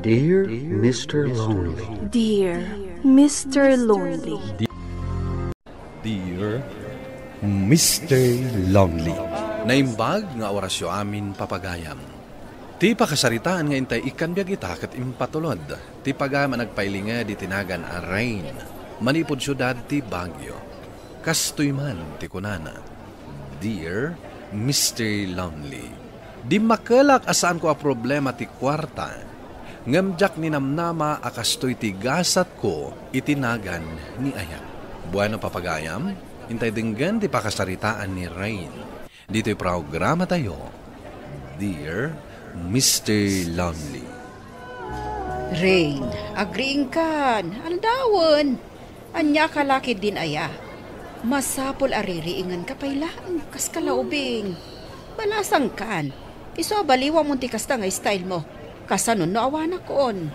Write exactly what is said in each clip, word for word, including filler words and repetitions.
Dear Mister Lonely. Dear Mister Lonely. Dear Mister Lonely. Naimbag nga orasyo amin, papagayam. Ti pakasaritaan nga intay ikkan biag ita ket impatulod ti pagayam a nagpailinged iti nagan a Rain, manipud siudad ti Baguio. Kastoy man ti kunana, "Dear Mister Lonely, dimmakelak a saanko a problema ti kuarta, ngem diak ninamnama a kastoy ti gasatko iti nagan ni Ayam." Bueno, papagayam, intay denggen ti pakasaritaan ni Rain ditoy programatayo, Dear Mister Lonely. Rain, agriingkan, aldawen. Ania a kalaki din aya? Masapul a ririingenka pay laeng, kas kalaubing. Balasangkan. Isu a baliwamon ti kasta nga style mo. Kasano no awanakon?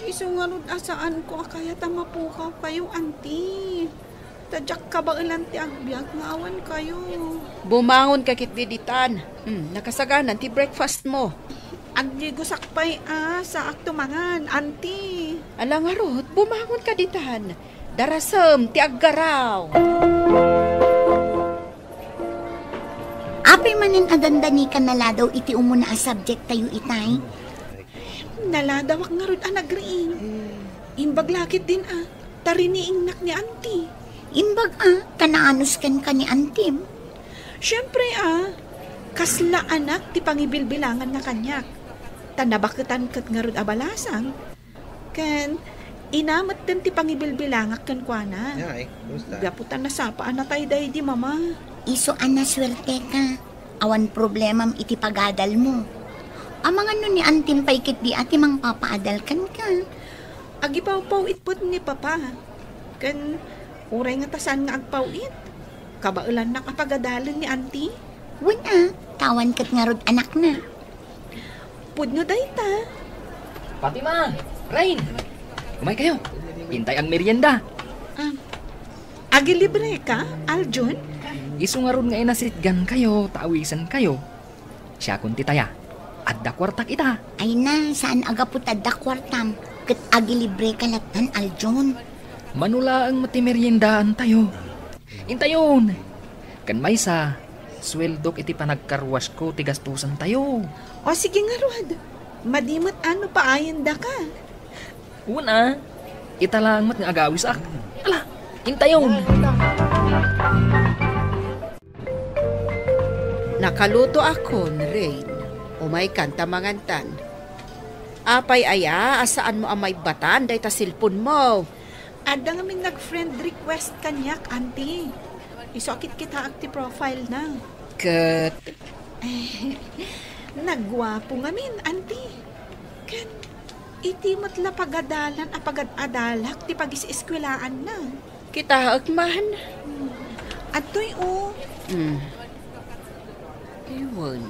Isu ngarud a saanko a kayat a mapukawkayo, anti. Ta diak kabaelan ti agbiag nga awan kayo. Bumangonka ketdi ditan. Hmm, nakasaganan ti breakfast mo. Agdigosak pay a saakto mangan, anti. Ala ngarud, bumangonka ditan. Darasem ti aggaraw. Apay manen a dandanikan naladaw iti umuna a subject tayo itay? Naladawak ngarud a nagriing. Imbag la ketdin a, ta riniingnak ni anti. Imbag a, ta naanus kenka ni antim? Siempre a, kasla anak ti pangibilbilanganna kaniak. Ta nabaketan ket ngarud a balasang. Ken, ina metten ti pangibilbilangak kenkuana. Ay, kumusta? Gapu ta nasapa a natay daydi mama. Isu a nasuerteka. Awan problemam iti pagadalmo. Amangan no ni antim pay ketdi a ti mangpapaadal kenka. Agipawpaw-it met ni papa. Ken, uray nga ta saan nga agpaw-it, kabaelannak a pagadalen ni anti. Wen a, ta awan ket ngarud anakna. Pudno dayta. Fatima! Rain! Umaykayo! Intay agmerienda! Ah, agilibreka, Aljun? Isu ngarud nga inasitgankayo, ta awisenkayo. Siakon ti taya. Adda kuartak ita. Ay na, saan a gapu ta adda kuartam. Ket agilibreka lattan, Aljun. Mano laeng met ti meriendaantayo. Intayon! Ken maysa, sueldok iti panagkarwasko ti gastusantayo. O, sige ngarud. Madi met a no paayendaka. Wen a, ita laeng met nga agawisak. Ala, intayon! Nakalutoakon, Rain. Umaykan ta mangantan. Apay aya a saanmo a maibbatan dayta cellphone mo? Adda ngamin nag-friend request kaniak, anti. Isu a kitkitaak ti profile na. Ket? Nagguapo ngamin, anti. Ken iti met la pagadalan a pagad-adalak ti pagis-eskuelaanna. Kitaek man. Adtoy, o. Hmm. Ewan.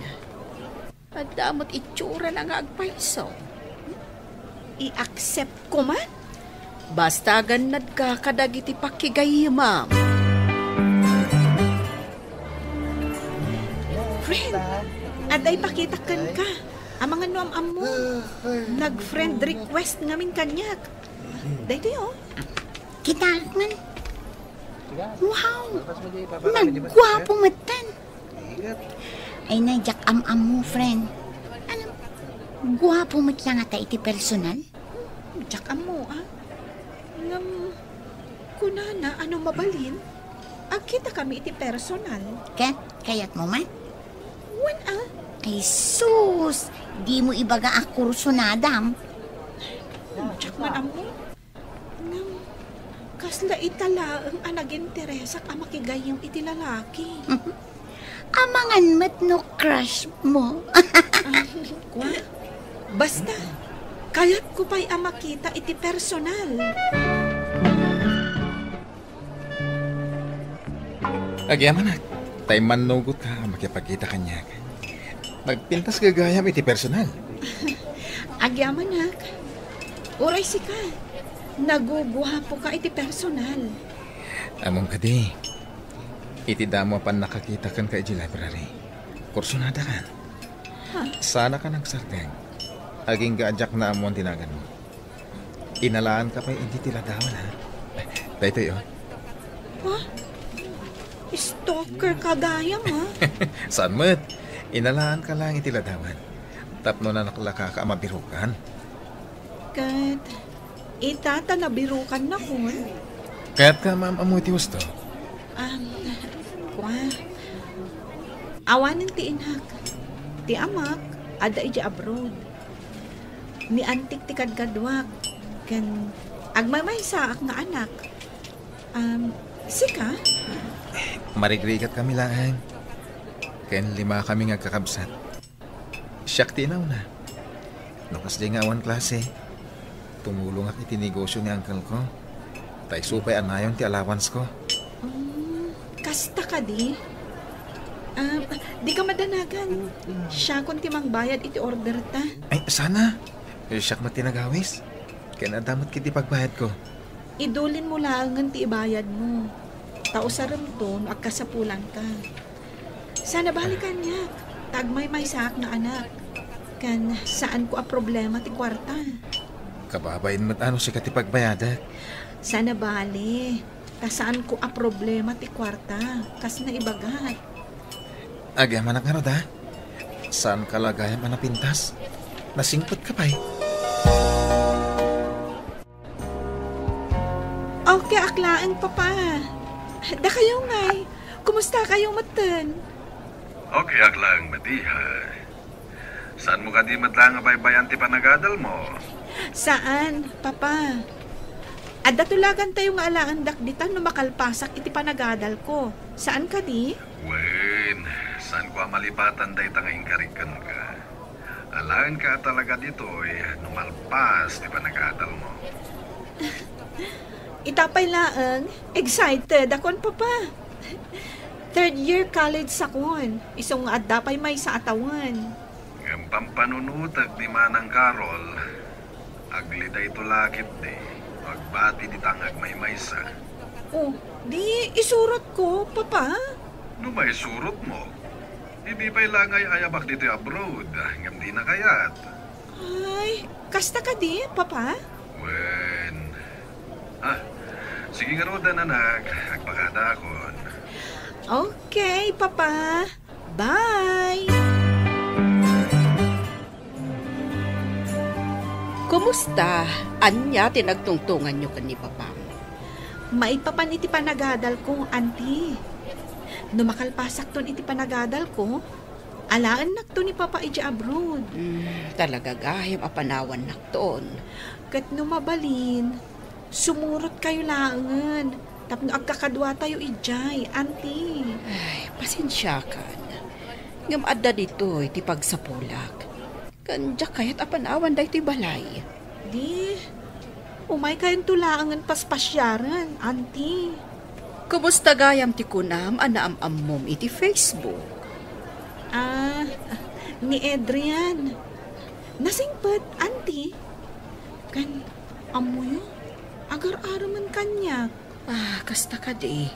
Adda met itsurana nga agpayso. I-accept ko man. Basta agannadka kadagiti pakigayyemam. Friend, adda ipakitak kenka. Amangan no am-ammo. Nag-friend request ngamin kaniak. Daytoy, o. Kitaek man. Wow! Nagguapo metten. Ay na, diak am-ammo, friend. Ano? Guapo met la ngata iti personal? Diak ammo, a. Ngem, kunana a no mabalin, agkitakami iti personal. Ket, kayatmo met? Wen a. Ay sus! Dimo ibaga a kursunadam. Diak man ammo. Ngem, kasla ita laeng a naginteresak a makigayyem iti lalaki. Amangan met no crush mo. Ah, kwa? Basta, kayatko pay a makita iti personal. Agyamanak, ta immannugotka a makipagkita kaniak. Nagpintas gagayam iti personal. Agyamanak, uray sika, naguguapoka iti personal. Ammom kadi, iti damo a pannakakita kenka iti library, kursunadakan. Ha? Saanak a nagsardeng. Agingga a diak naammuan ti naganmo. Inalaanka pay idi ti ladawan, ha? Daytoy, oh. Ha? Stalker ka gayam, ha? Saan met? Inalaanka lang iti ladawan. Tapno nanaklakaka a mabirukan. Ket ita ta nabirukannakon. Kayatka a maam-ammo iti husto? Um, kua. Awanen ti inak. Ti amak, adda idiay abroad. Ni antik ti kadkaduak, ken agmaymaysaak nga anak. Um, sika? Marigrigat kami laeng. Ken lima kami nga agkakabsat. Siak ti inauna. No kasdiay nga awan klase, tumulongak iti negosio ni uncle ko. Ta isu pay a nayon ti allowance ko. Mm, kasta kadi? Ah, di ka madanagan. Siakon ti mangbayad iti order ta. Ay, sana. Siak met ti nagawis. Ken adda met ket ti pagbayad ko. Idulin mo laengen ti ibayad mo. Ta usarem to no agkasapulanka. Sana bali kaniak, ta agmaymaysaak nga anak. Ken saanko a problema ti kuarta. Kababain met a no sika ti pagbayadak. Sana bali, ta saanko a problema ti kuarta, kas naibagak. Agyamanak ngarud, a? Saanka la gayam a napintas? Nasingpetka pay. Okay ak laeng, Papa. Dakayo ngay, kumusta kayo metten? Okay ak laeng, Madiha. Saanmo kadi met laeng a baybay-an ti panagadal mo? Saan, Papa. Adda tulagantayo nga alaendak dita no makalpasak iti panagadal ko. Saan kadi? Wen, saanko a malipatan dayta nga inkarik kenka. Alaenka a talaga ditoy no malpas ti panagadal mo. Ita pay laeng, excited akon, Papa. Third year college sakon, isu nga adda pay maysa a tawen. Ngem pampanunotek ni Manang Carol, aglidayto la ketdi no agbati dita nga agmaymaysa. Oh, di isurotko, Papa? No maisurotmo, idi pay la nga ay-ayabak ditoy abroad, ngem dina kayat. Ay, kasta kadi, Papa? Wen. Ah, sige ngaruden, anak. Agpakadaakon. Okay, Papa. Bye! Kumusta? Ania ti nagtungtonganyo ken ni Papam? Maipapan iti panagadal ko, Auntie. No makalpasakton iti panagadal ko, alaennak to ni Papa iti abroad. Hmm, talaga gayam a panawannakton. Ket no mabalin, sumurot kayo laengen tapno agkakaduatayo idiay, Auntie. Ay, pasensiakan. Ngem adda ditoy ti pagsapulak. Ken diak kayat a panawan daytoy balay. Di, umay kayonto laengen paspasiaren, Auntie. Kumusta gayam ti kunam a naam-ammom iti Facebook? Ah, ni Adrian. Nasingpet, Auntie. Ken, ammoyo, agar-arumen kaniak. Ah, kasta kadi.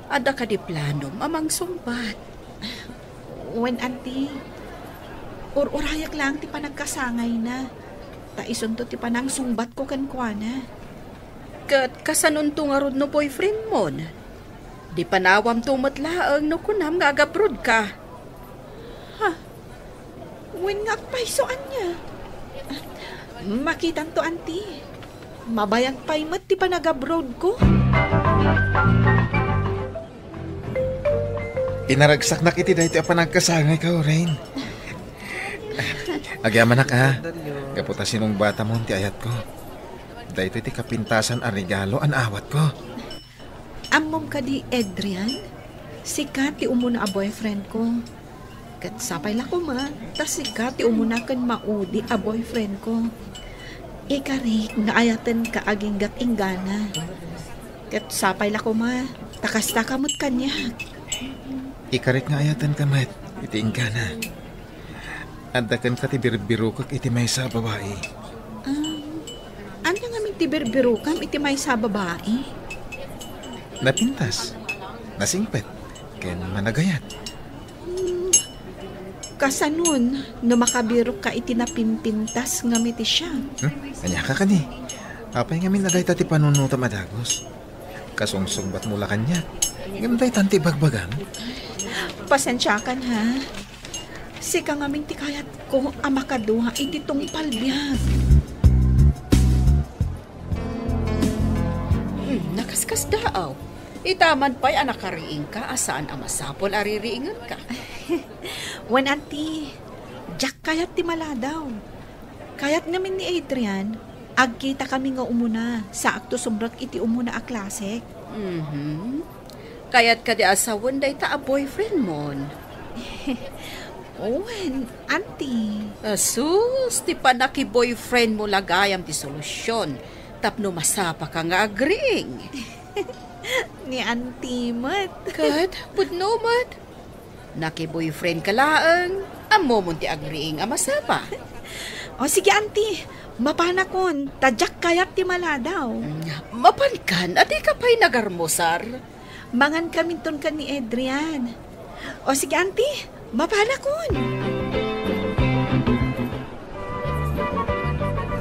Adda kadi planom a mangsungbat? Wen, Auntie. Ur-urayak laeng ti panagkasangayna. Ta isunto ti panangsungbatko kenkuana. Ket kasanonto ngarud no boyfriendmon? Di panawamto met laeng no kunam nga agabroad ka. Ha? Wen nga agpayso ania? Makitanto, Auntie. Mabayag pay met ti panagabroad ko. Pinaragsaknak iti daytoy a panagkasangay ka, Oren. Agyamanak, ha? Gapu ta sinungbatamon ti ayatko. Daytoy ti kapintasan a regalo a naawatko. Ammom kadi, Adrian? Sika ti umuna a boyfriend ko. Ket sapay la koma, ta sika ti umuna ken maudi a boyfriend ko. Ikarik nga ayatenka agingga't inggana. Ket sapay la koma, ta kastaka met kaniak. Ikarik nga ayatenka met iti inggana. Adda kenka ti birbirokek iti maysa a babai. Ah, ania ngamin ti birbirokam iti maysa a babai? Napintas, nasingpet, ken managayat. Hmm, Kasanon no makabirokka iti napimpintas ngem iti siak? Hmm? Ania ka kadi? Apay ngamin a dayta ti panunotam a dagus? Kasungsungbatmo la kaniak. Ngem daytan ti ibagbagam? Pasensiakan, ha? Sika ngamin ti kayatko a makadua iti tungpal biag. Hmm, nakaskasdaaw. Ita man pay a nakariingka a saan a masapul a ririingenka. Wen, Auntie, diak kayat ti maladaw. Kayat ngamin ni Adrian, agkitakami nga umuna, saakto sumrek iti umuna a klasek. Mhm. Kayat kadi a sawen dayta a boyfriend mon? Wen, Auntie. Asus, ti panakiboyfriend mo la gayam ti solusyon tapno masapaka nga agriing. Ni Auntie met. Ket, pudno met. Nakiboyfriend ka laeng, ammomon ti agriing a masapa. O sige, Auntie, mapanakon, ta diak kayat ti maladaw. Mm, mapankan, a dika pay nagarmusar. Mangankaminton ken ni Adrian. O sige, Auntie, mapanakon.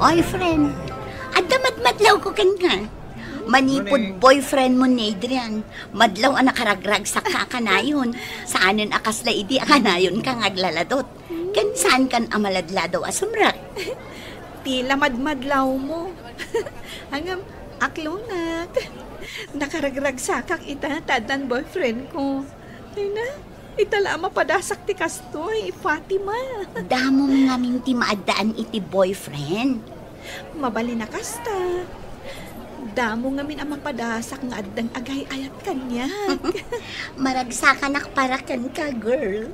Oy, friend, adda madmadlawko kenka. Manipud boyfriend mo ni Adrian, madlaw a nakaragragsakka a kanayon. Saanen a kasla idi a kanayonka nga aglaladot. Ken saankan a maladladaw a sumrek. Ti la madmadlawmo. Ngem, aklonak. Nakaragragsakak ita ta addan boyfriend ko. Ay na, ita la a mapadasak ti kastoy, Fatima. Damom ngamin ti maaddaan iti boyfriend. Mabalin a kasta. Damo ngamin a mapadasak nga addan agay-ayat kaniak. Maragsakanak para kenka, girl.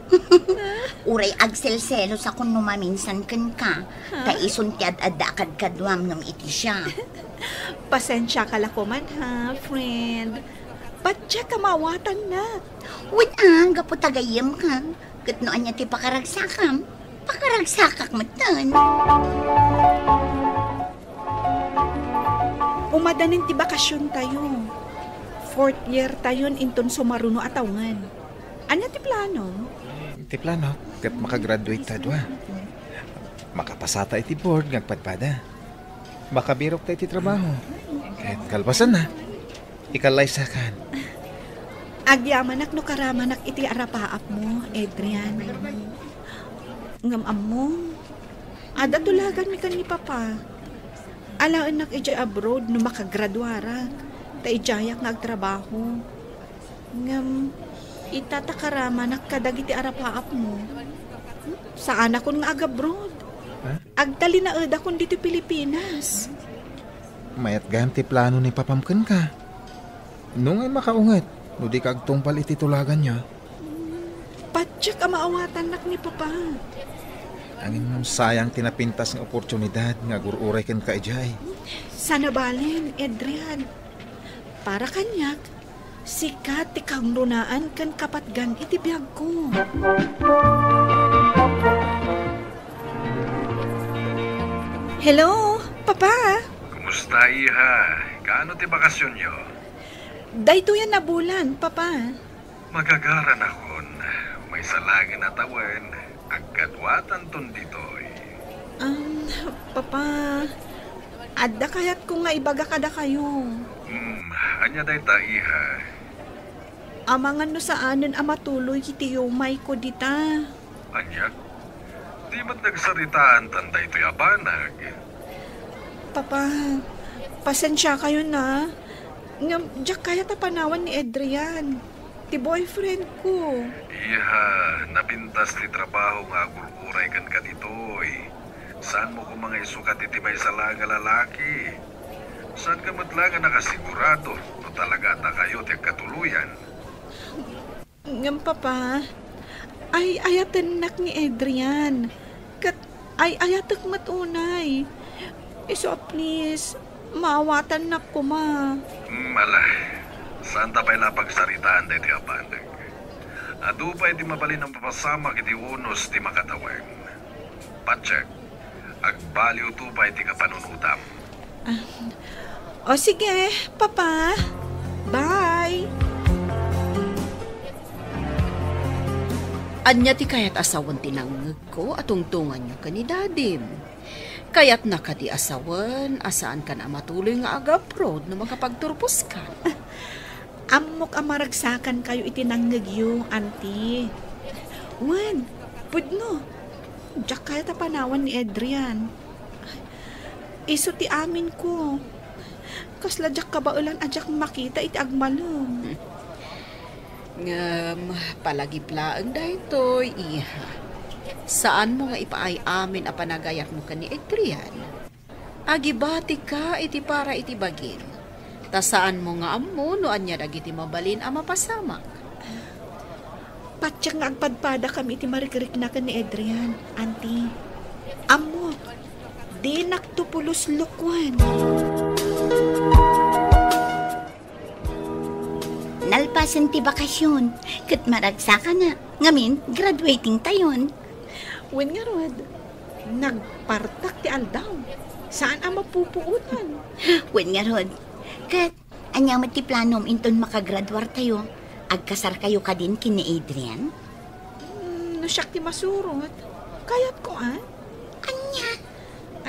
Uray agselselosakon no maminsan kenka, ha? Ta isun ti ad-adda a kadkaduam ngem iti siak. Pasensiaka la koman, ha, friend. Patiek a maawatannak. Wen a, gapu ta gayyemka. Ket no ania ti pakaragsakam, pakaragsakak metten. Umadanin ti bakasiontayo. Fourth year tayon inton sumaruno a tawengen. Ania ti plano? Ti plano, ket makagraduate ta dua. Makapasata iti board nga agpadpada. Makabirokta iti trabaho. Ket kalpasanna, ikallaysakan. Agyamanak no karamanak iti arapaapmo, Adrian. Ngem ammom, adda tulaganmi ken ni Papa. Alaennak idiay abroad no makagraduarak, ta idiayak nga agtrabaho. Ngem, ita ta karamanak kadagiti arapaapmo. Saanakon nga agabroad. Ha? Agtalinaedakon ditoy Pilipinas. Mayat gayam ti plano ni Papam kenka. No ngay makaunget, no dika agtungpal iti tulaganyo. Patiek a maawatannak ni Papa. Ngem sayang ti napintas nga oportunidad nga agur-uray kenka idiay. Saan a bale, Adrian. Para kaniak, sika ti kangrunaan ken kapatgan iti biagko. Hello, Papa. Kumusta, iha? Kaano ti bakasionyo? Daytoy a bulan, Papa. Magagaranakon, maysa laengen a tawen, agkaduatanton ditoy. Um, Papa, adda kayatko nga ibaga kadakayo. Hmm, ania dayta, iha? Amangan no saanen a matuloy iti yumayko dita. Ania? Di met nagsaritaantan daytoy a banag? Papa, pasensiakayon a. Ngem, diak kayat a panawan ni Adrian, ti boyfriend ko. Iha, napintas ti trabaho nga agur-uray kenka ditoy. Saanmo koma nga isukat iti maysa laeng a lalaki? Saanka met laeng a nakasigurado no talaga a dakayo ti agkatuloyan? Ngem, Papa, ay-ayatennak ni Adrian. Ket ay-ayatek met unay. Isu a please, maawatannak koma. Hmm, ala. Saanta pay la pagsaritaan daytoy a banag. Adu pay ti mabalin a mapasamak iti unos ti makatawen. Patiek, agbaliwto pay ti kapanunotam. Ah, o sige, Papa. Bye. Ania ti kayat a sawen ti nangngegko a tungtunganyo ken ni dadim? Kayatna kadi a sawen a saankan a matuloy nga agabroad no makapagturposkan? Ammok a maragsakankayo iti nangngegyo, Auntie. Wen, pudno. Diak kayat a panawan ni Adrian. Isu ti aminko. Kasla diak kabaelan a diak makita iti agmalem. Ngem, palagip laeng daytoy, iha. Saanmo nga ipaay amin a panagayatmo ken ni Adrian. Agibatika iti para iti bagim, ta saanmo nga ammo no ania dagiti mabalin a mapasamak. Patiek nga agpadpadakami iti marikrikna ken ni Adrian, Auntie. Ammok, dinakto pulos lukwan. Nalpasen ti bakasyon, ket maragsakana. Ngamin, graduating tayon. Wen ngarud, nagpartak ti aldaw. Saan a mapupuotan. Wen ngarud, ket ania met ti planom inton makagraduar tayo? Agkasar kayo kadin ken ni Adrian? Hmm, no siak ti masurot, kayatko, a? Ania?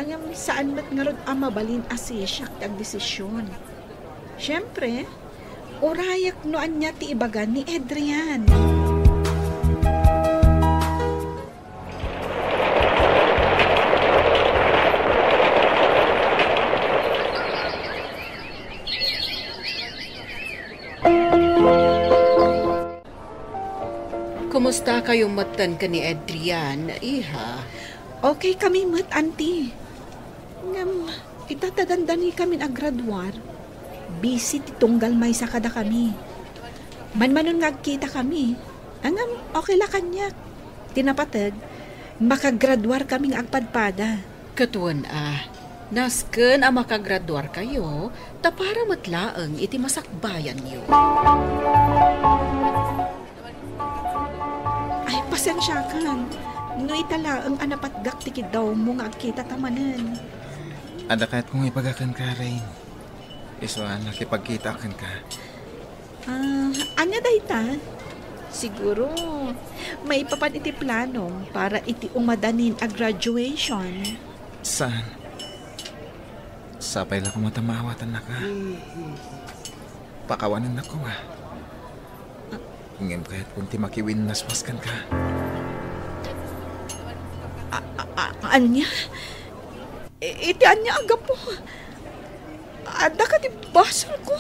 Ngem saan met ngarud a mabalin a sisiak ti agdesisyon. Siempre, urayek no ania ti ibaga ni Adrian. Kumusta kayo metten ken ni Adrian, iha? Okay kami met, Auntie. Ngem, ita ta dandani kamin agraduar, busy ti tunggal maysa kadakami. Manmanon nga agkita kami, ngem okay la kaniak. Ti napateg, makagraduar kami nga agpadpada. Ket wen a, nasken a makagraduar kayo, ta para met laeng iti masakbayanyo. Ay, pasensiakan. No ita laeng a napatgak ti kiddawmo nga agkita ta manen. Adda kayatko nga ibaga kenka, Rain. Isu a nakipagkita kenka. Ah, ania dayta? Siguro, maipapan iti planom para iti umadanin a graduation. Saan? Sapay la koma ta maawatannaka. Pakawanennak koma. Ngem kayatko ti makiwinnaswas kenka. A-, a-, a-, ania? I-, iti ania a gapu? Adda kadi basolko?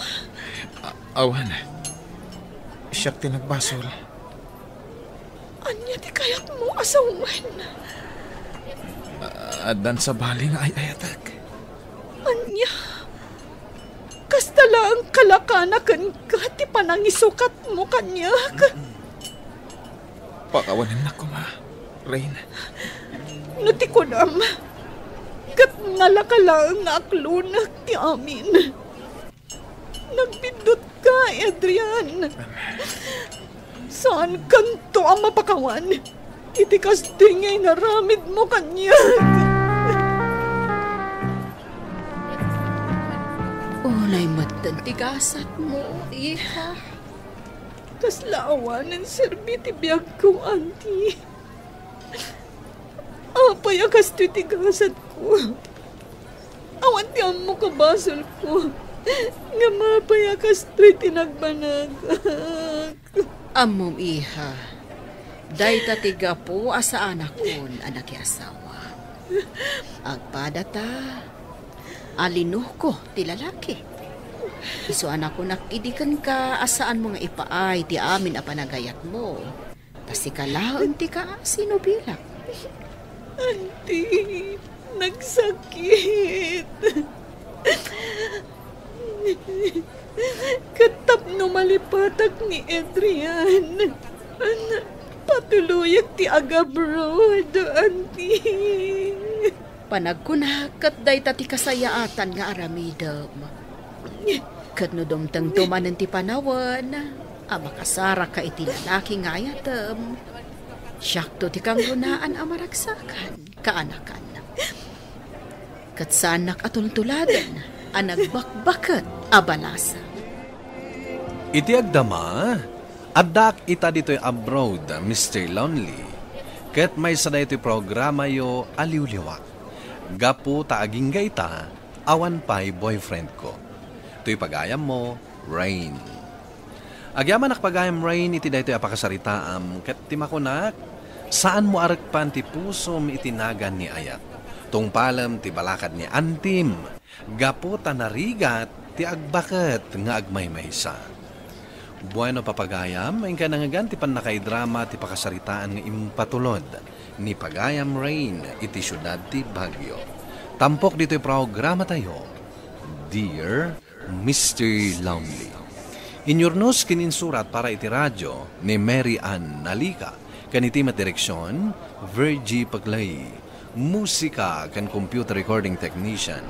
A-, awan. Siak ti nagbasol. Ania ti kayatmo a sawen? A-, addan sabali nga ay-ayatek. Ania? Kasta laeng kalakana kenka ti panangisukatmo kaniak? Pakawanennak koma, Rain. No ti kunam, ket nalaka laeng nga aklonek ti amin. Nagbiddutka, Adrian. Saankanto a mapakawan iti kastoy nga inaramidmo kaniak. Unay metten ti gasatmo, iha. Kasla awanen serbi ti biagko, Auntie. Apay a kastoy ti gasatko? Awan ti ammok a basolko. Ngem apay a kastoy ti nagbanagak? Ammom, iha. Dayta ti gapu a saanakon a nakiasawa. Agpadata, alinoko ti lalaki. Isu a nakunak idi kenka a saanmo nga ipaay ti amin a panagayatmo. Ta sika laeng ti kaasi no bilang. Auntie, nagsakit. Ket tapno malipatak ni Adrian, patuloyek ti agabroad, Auntie. Panagkunak ket dayta ti kasayaatan nga aramidem. Ket no dumtengto manen ti panawen a makasaraka iti lalaki nga ayatem, siakto ti kangrunaan a maragsakan, kaanakan. Ket saannak a tultuladen a nagbakbaket a balasa. Iti agdama, Addaak ita ditoy abroad, Mister Lonely, ket maysa daytoy programayo a liwliwa. Gapu ta agingga ita, awan pay boyfriendko. Toy pagayammo, Rain. Agyamanak pagayam, Rain, iti daytoy a pakasaritaam, ket ti makunak, saanmo a rekpan ti pusom iti nagan ni ayat. Tungpalem ti balakad ni antim, gapu ta narigat ti agbaket nga agmaymaysa. Bueno, papagayam, inka nangngegan ti pannakaidrama ti pakasaritaan nga impatulod ni pagayam Rain iti siudad ti Baguio. Tampok ditoy programatayo, Dear Mister Lonely. Inyurnos ken insurat para iti radio ni Mary Ann Nalica, ken iti met direksion, Virgie Paglae. Musika ken computer recording technician,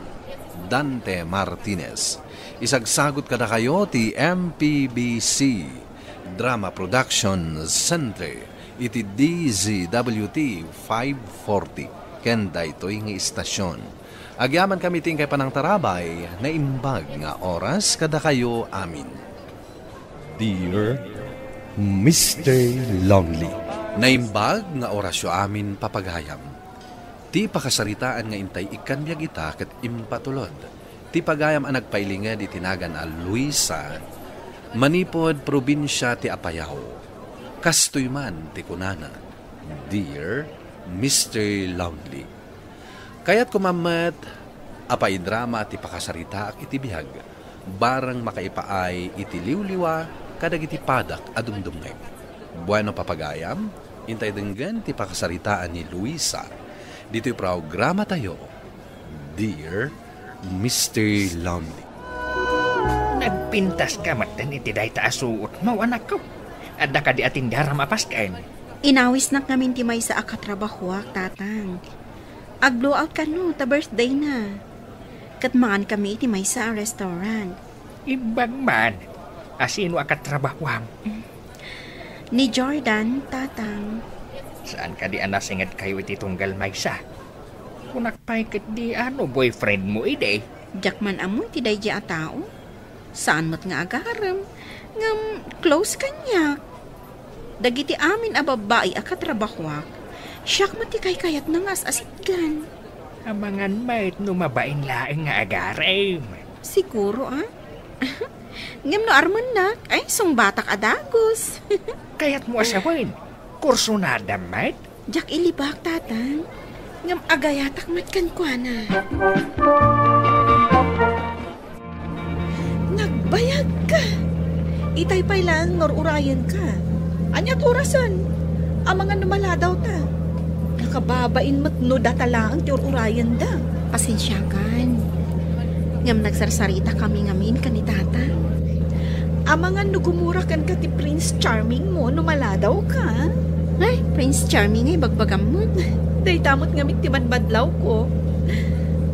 Dante Martinez. Isagsagut kadakayo ti M P B C Drama Production Center iti D Z W T five forty ken daytoy nga istasyon. Agyamankami ti inkay panangtarabay, naimbag nga oras kadakayo amin. Dear Mister Lonely. Naimbag nga orasyo amin, papagayam. Ti pakasaritaan nga intay ikkan biag ita ket impatulod ti pagayam a nagpailinged iti nagan a Luisa, manipud probinsia ti Apayao. Kastoy man ti kunana, Dear Mister Lonely. Kayatko man met a paidrama ti pakasaritaak iti biag, bareng makaipaay iti liwliwa kadagiti padak a dumdumngeg. Bueno, papagayam, intay denggen ti pakasaritaan ni Luisa ditoy programatayo, Dear Mister Lonely. Nagpintaska metten iti dayta a suotmo, anakko. Adda kadi a tindaram a pasken? Inawisnak ngamin ti maysa a katrabahoak, Tatang. Ag-blowout kano ta birthdayna. Ket mangankami iti maysa a restaurant. Imbag man. A sino a katrabahoam? Ni Jordan, Tatang. Saan kadi a nasingedkayo iti tunggal maysa? Kunak pay ketdi a no boyfriendmo idi? Diak man ammo iti daydiay a tao. Saan met nga agarem, ngem close kaniak. Dagiti amin a babbai a katrabahoak, siak met ti kaykayatna nga as-asitgan. Amangan met no mabain laeng nga agarem. Siguro, a? Ngem no armennak, ay, sungbatak a dagus. Kayatmo a sawen, kursunada met? Diak ilibak, Tatang. Ngem agayatak met kenkuana. Nagbayagka! Itay pay laeng nga ur-urayenka. Aniat orasen? Amangan no maladawta. Nakababain met no data laeng ti ur-urayenda. Pasensiakan. Ngem nagsarsaritakami ngamin ken ni Tata. Amangan no gumura kenka ti Prince Charming mo no maladawka. Ay, Prince Charming ay bagbagam met. Dayta met ngamin ti madmadlawko.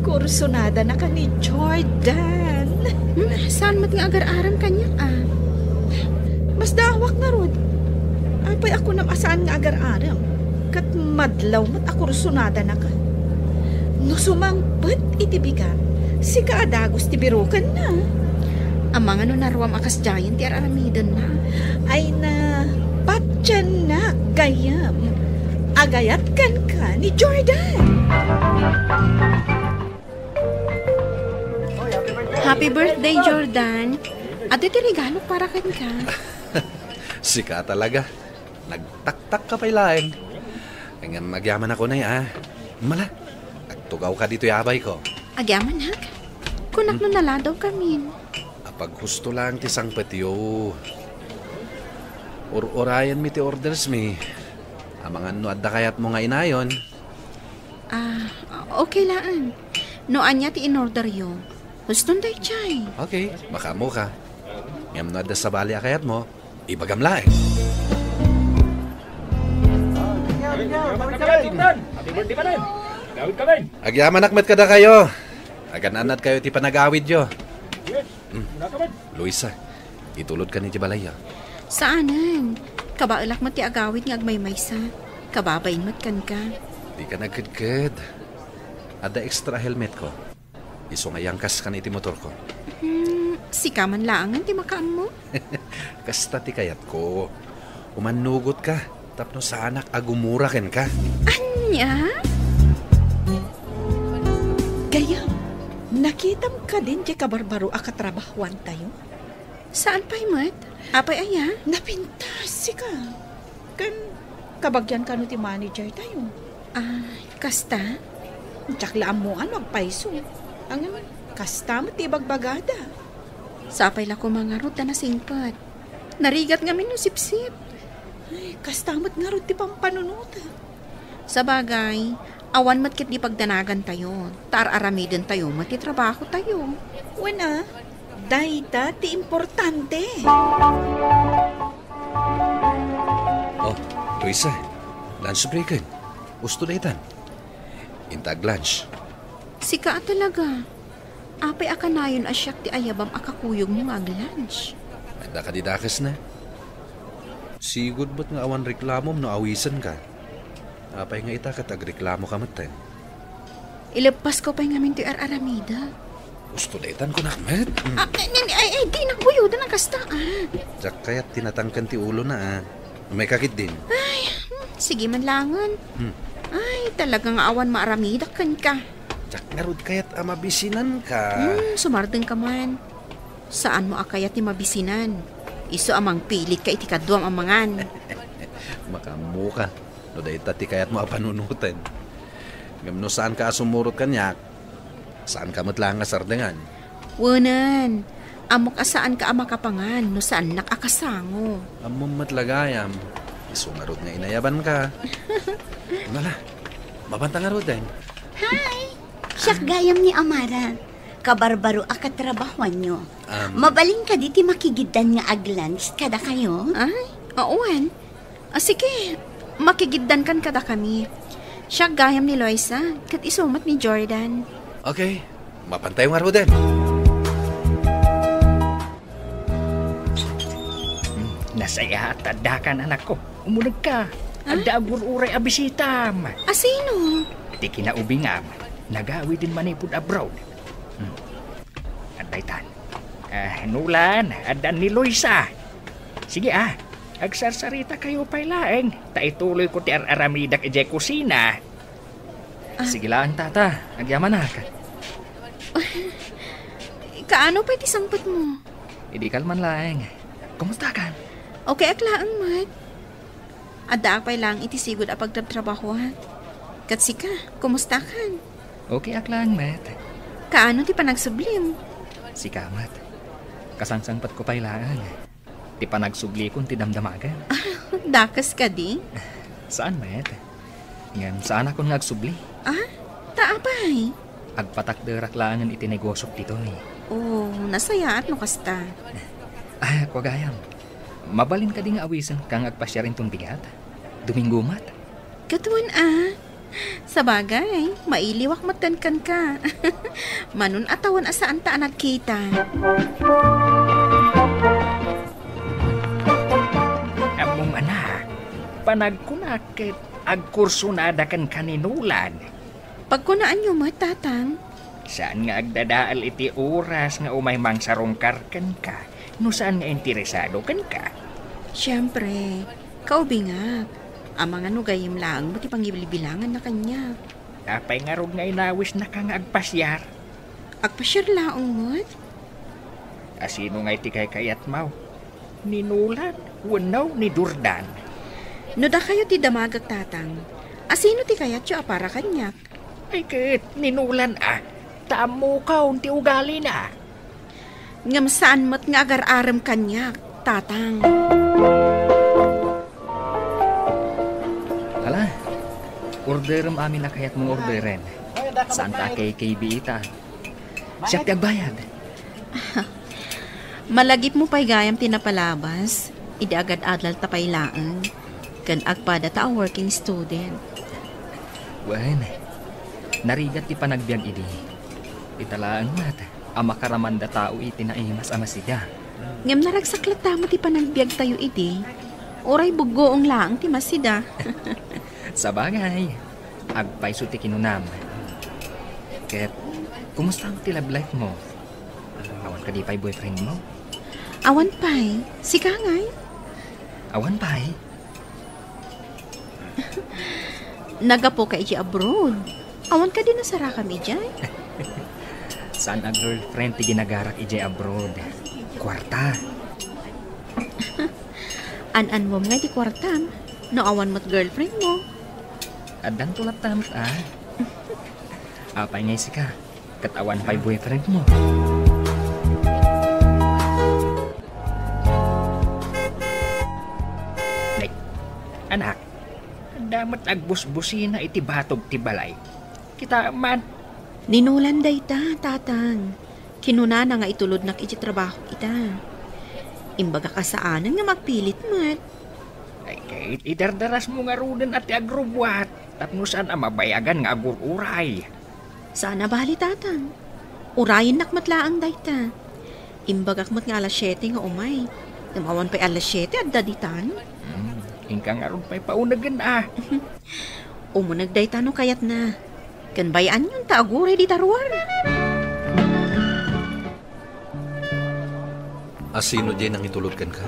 Kursunada na ka ni Jordan. Hmm, saan met nga agar-arem kaniak, a? Masdaawak ngarud. Apay a kunam a saan nga agar-arem? Ket madlaw met a kursunada na ka. No sumangpet iti bigat, sika a dagus ti birokenna. Amangan no naruam a kasdiayen ti ar-aramidenna. Ay na, patiennak, gayyem. Agayat kenka ni Jordan. Happy birthday, Jordan. Adda ti regalok para kenka. Sika talaga. Nagtaktak ka pay laeng. Ngem agyamanak unay, a. Mala, agtugaw ka ditoy abayko. Agyamanak? Kunak no naladaw kamin. Apaghusto laeng ti sangpetyo. Ur-urayenmi ti orders mi. Amangan no adda kayatmo nga inayon. Ah, okay laeng. No ania ti inorderyo, huston daydiay. Okay, makaammoka. Ngem no adda sabali a kayatmo, ibagam laeng. Happy birthday, Manong! Agawid ka, men! Agyamanak met kadakayo. Agan-annadkayo ti panagawidyo. Yes. Mm. Una ka, men! Luisa, itulod ka ni ti balayyo. Saanen. Kabaelak met ti agawid nga agmaymaysa. Kababain met kenka. Dika nagkedked. Adda extra helmetko. Isu nga iyangkaskan iti motorko. Hmm, Sika man laengen ti makaammo. Kasta ti kayatko. Umannugotka tapno saanak a gumura kenka. Ania? Gayam, nakitam kadin ti kabarbaro a katrabahuantayo? Saan pay met? Apay aya? Napintas sika. Ken kabagian kano ti manager tayo? Ah, kasta? Diak la ammoan no agpayso. Ngem kasta met ti ibagbagada. Sapay la koma ngarud ta nasingpet. Narigat ngamin no sipsip. Ay, kasta met ngarud ti pampanunotek. Sabagay, awan met ketdi pagdanagantayo, ta ar-aramidentayo met ti trabahotayo. Wen a, dayta ti importante. Oh, Luisa, lunch break-en. Usto daytan. Inta ag-lunch. Sika a talaga. Apay a kanayon a siak ti ayabam a kakuyogmo nga ag-lunch? Adda kadi dakesna? Sigud met nga awan reklamom no awisenka. Apay nga ita ket agreklamoka metten? Ileppasko pay ngamin toy ar-aramidek. Usto daytan kunak met. Hmm. Ah, ay, ay, ay, ay, dinak buyoden a kasta, ah. Diak kayat ti natangken ti ulona, ah. Umayka ketdin. Ay, hmm, sige man laengen. Hmm. Ay, talaga nga awan maaramidek kenka. Diak ngarud kayat a mabisinanka. Hmm, sumardengka man. Saanmo a kayat ti mabisinan. Isu a mangpilitka iti kaduam a mangan. Makaammoka no dayta ti kayatmo a panunoten. Ngem no saanka a sumurot kaniak, saanka met laeng a sardengan. Wenen, ammok a saanka a makapangan no saannak a kasango. Ammom met la gayam, isu ngarud nga inayabanka. Nala, mabanta ngaruden. Hi! Siak gayam ni Amara. Kabarbaro a katrabahuanyo. Um, Mabalin kadi ti makigiddan nga ag-lunch kadakayo? Ay, awan. Ah, sige, makigiddankan kadakami. Siak gayam ni Loisa, ket isu met ni Jordan. Okay, mapantayo ngaruden. Hmm, nasayaat ta addakan, anakko. Umunegka. Ah? Adda agur-uray a bisitam. A sino? Ti kinaubingam, nagawiden manipud abroad. Hmm. Adda itan. Ah, Nolan, adda ni Loisa. Sige, ah, agsarsarita kayo pay laeng, ta ituloyko ti ar-aramidek idiay kusina. Ah. Sige laeng, tata, agyamanak. Kaano pay ti sangpetmo? Idi kalman laeng. Kumustakan? Okay ak laeng met. Addaak pay laeng iti sigud a pagtrabtrabahoak. Ket sika, kumustakan? Okay ak laeng met. Kaano ti panagsublim? Sika met. Kasangsangpetko pay laeng. Ti panagsublikon ti damdamagen. Ah, dakes kadi? Saan met. Ngem saanakon nga agsubli. Ah, ta apay? Agpatakderak laengen iti negosiok ditoy. Oh, nasayaat no kasta. Ah, kua gayam. Mabalin kadi nga awisenka nga agpasiar inton bigat? Domingo met? Ket wen a. Sabagay, mailiwak metten kenka. Manon a tawen a saanta a nagkita. Ammom, anak, panagkunak ket agkursonada kenka ni Nolan. Pagkunaanyo met, Tatang. Saan nga agdadael iti oras nga umay mangsarungkar kenka no saan nga interesado kenka. Siempre, kaubingak. Amangan no gayyem laeng met ti pangibilbilanganna kaniak. Apay ngarud nga inawisnaka nga agpasiar? Agpasiar laeng met. A sino ngay ti kaykayatmo? Ni Nolan wenno ni Jordan? No dakayo ti damagek, Tatang, a sino ti kayatyo a para kaniak? Ay ket, ni Nolan a, ta ammokon ti ugalina. Ngem saan met nga agar-arem kaniak, Tatang. Ala, orderem amin a kayatmong orderen. Saanta a K K B ita. Siak ti agbayad. Malagipmo pay gayam ti napalabas, idi agad-adalta pay laeng, ken agpadata a working student. Wen, narigat ti panagbiag idi. Ita laeng met a makaramanda tao iti naimas a masida. Ngem naragsak latta met ti panagbiagtayo idi. Uray buggoong laeng ti masida. Sabagay, agpayso ti kinunam. Ket, kumusta ti love life mo? Awan kadi pay boyfriend mo? Awan pay. Sika ngay? Awan pay. Naggapu ka idiay abroad. Awan kadi nasarakam idiay? Saan a girlfriend ti ginagarak idiay abroad. Kuarta. An-anwam ngay ti kuartam, no awan met girlfriend mo. Addan tulat tamat, ah. Apay ngay sika? Ket awan pay boyfriend mo. Nay, anak, adda met agbusbusina iti batog ti balay. Kitaem man. Ni Nolan dayta, tatang. Kinunana nga itulodnak iti trabaho ita. Imbagak a saanen nga magpilit met. Ay, ket idardarasmo ngaruden a ti agrubuat tapno saan a mabayagan nga agur-uray. Saan a bali, tatang. Urayennak met laeng dayta. Imbagak met nga alas siete nga umay. Ngem awan pay alas siete, adda ditan. Hmm, inka ngarud pay paunegen, a. Umuneg dayta no kayatna. Ken bay-anyon ta aguray dita ruar. A sino diay nangitulod kenka?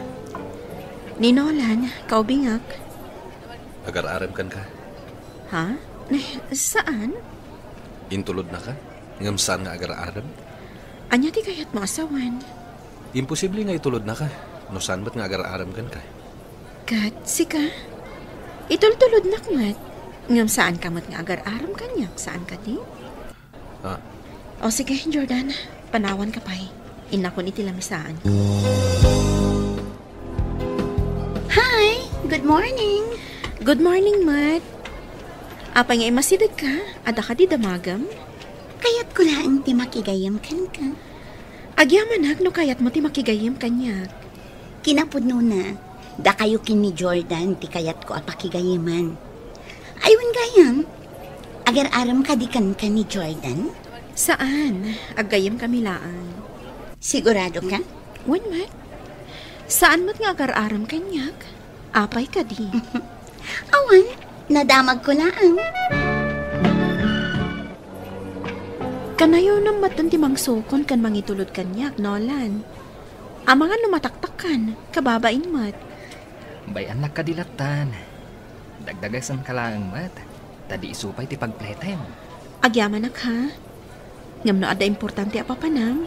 Ni Nolan, kaubingak. Agar-arem kenka? Ha? Eh, saan? Intulodnaka? Ngem saan nga agar-arem? Ania ti kayatmo a sawen? Imposible nga itulodnaka no saan met nga agar-arem kenka. Ket sika? Itultulodnak met. Ngem saanka met nga agar-arem kaniak, saan kadi? Ah. O sige, Jordan, panawanka pay. Innakon iti lamisaan. Hi! Good morning! Good morning met. Apay nga immasidegka? Adda kadi damagem? Kayatko laeng ti makigayyem kenka. Agyamanak no kayatmo ti makigayyem kaniak. Kinapudnona, dakayo ken ni Jordan ti kayatko a pakigayyeman. Ay, wen gayam, agar-arem kadi kenka ni Jordan? Saan, aggayyemkami laeng. Sigurado ka? Wen met. Saan met nga agar-arem kaniak? Apay kadi? Awan, nadamagko laeng. Kanayonem metten ti mangsukon ken mangitulod kaniak, Nolan. Amangan no mataktakkan, kababain met. Bay-annak kadi lattan. Dagdagasenka laeng met, ta di isu pay ti pagpletem. Agyamanak, ha? Ngem no adda importante a papanam,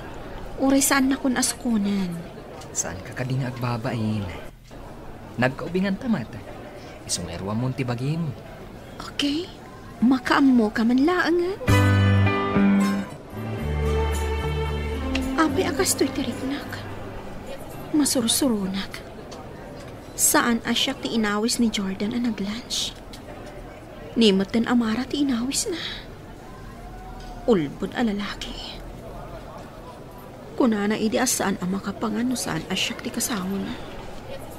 uray saannakon a sukonen. Saanka kadi nga agbabain? Nagkaubinganta met. Isu nga iruamon ti bagim. Okay. Makaammoka man laengen. Apay a kastoy ti riknak? Masursuronak. Saan a siak ti inawis ni Jordan a nag-lunch. Ni metten a Mara ti inawisna. Ulbod a lalaki. Kunana idi a saan a makapangan no saan a siak ti kasangona.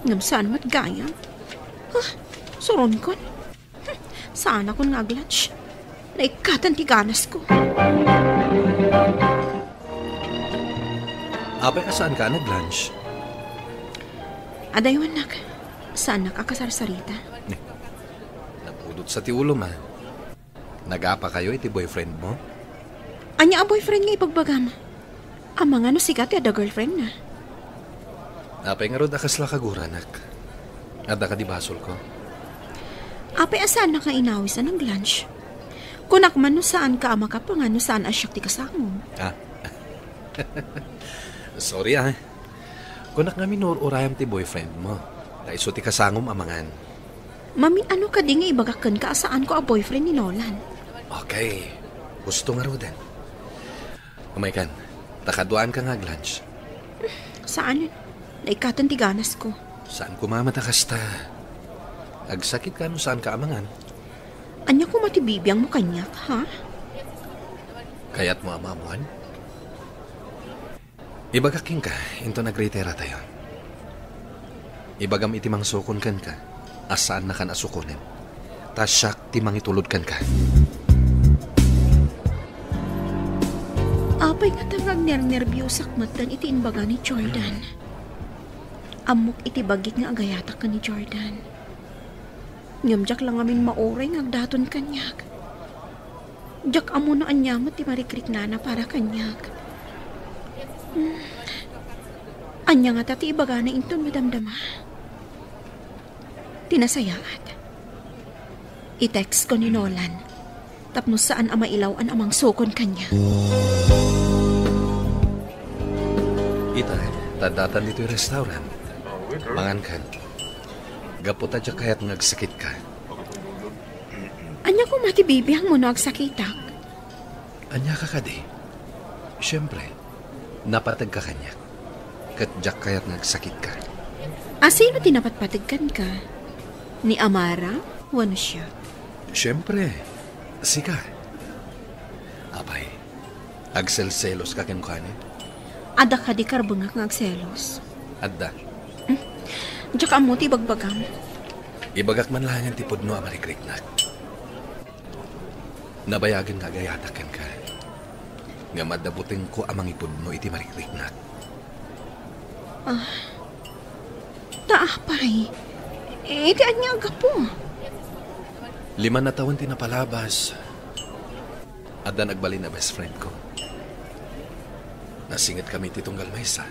Ngem saan met gayam. Huh, suronkon. Hmm, saanakon nga ag-lunch. Naikatan ti ganasko. Apay a saanka a nag-lunch? Adaywannak. Saannak a kasarsarita. Napudot sa ti ulom, a. Nagapakayo iti boyfriend mo? Ania a boyfriend nga ibagbagam? Amangan no sika ti adda girlfriend na. Apay ngarud a kasla kaguranak? Adda kadi basolko? Apay a saannak nga inawis a nag-lunch? Kunak man no saanka a makapangan no saan a siak ti kasangom. Ah. Sorry, ah. Kunak ngamin no ur-urayam ti boyfriend mo. Ta isu ti kasangom a mangan. Mamin-ano kadi nga ibagak kenka a saanko a boyfriend ni Nolan? Okay. Husto ngaruden. Umaykan, ta kaduaanka nga ag-lunch. Saan? Naikatan ti ganasko. Saan koma met a kasta? Agsakitka no saanka a mangan. Ania koma ti bibiangmo kaniak, ha? Kayatmo a maammoan? Ibagak kenka, inton agritiratayo. Ibagam iti mangsukon kenka a saannakan a sukonen, ta siak ti mangitulod kenka. Apay ngata nga agnernerbiosak metten iti imbaga ni Jordan? Ammok iti bagik nga agayatak ken ni Jordan. Ngem diak la ngamin mauray nga agdaton kaniak. Diak ammo no ania met ti marikriknana para kaniak. Ania ngata ti ibagana inton madamdama? Ti nasayaat, i-text ko ni Nolan tapno saan a mailaw a namangsukon kaniak. Ita, ta addatan ditoy restaurant. Mangankan. Gapu ta diak kayat nga agsakitka. Ania koma ti bibiangmo no agsakitak? Ania ka kadi? Siempre, napateg ka kaniak. Ket diak kayat nga agsakitka. A sino ti napatpateg kenka? Ni Amara wenno siak? Siempre, sika. Apay, agselselos ka kenkuana? Adda kadi karbengak nga agselos? Adda. Diak ammo ti ibagbagam. Ibagak man laengen ti pudno a marikriknak. Nabayagen nga agayatak kenka. Ngem adda butengko a mangipudno iti marikriknak. Ah, ta apay? Iti ania a gapu? Lima a tawen ti napalabas. Adda nagbalin a best friend ko. Nasingetkami iti tunggal maysa.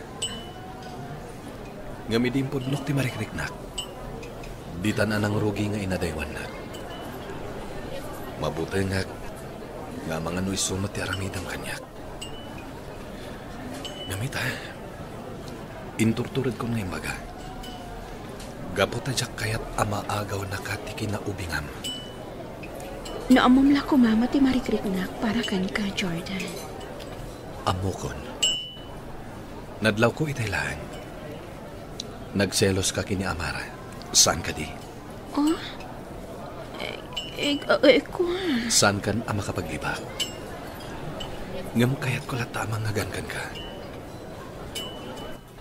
Ngem idi impudnok ti marikriknak, ditan a nangrugi nga inadaywannak. Mabutengak nga amangan no isu met ti aramidem kaniak. Ngem ita, inturturedkon nga imbaga, gapu ta diak kayat a maagawnaka ti kinaubingam. No ammom la koma met ti marikriknak para kenka, Jordan. Ammokon. Nadlawko itay laeng. Nagselos ka ken ni Amara. Saan kadi? Oh? Eh, eh, eh, kua. Saankan a makapaglibak. Ngem kayatko latta a mangngegan kenka.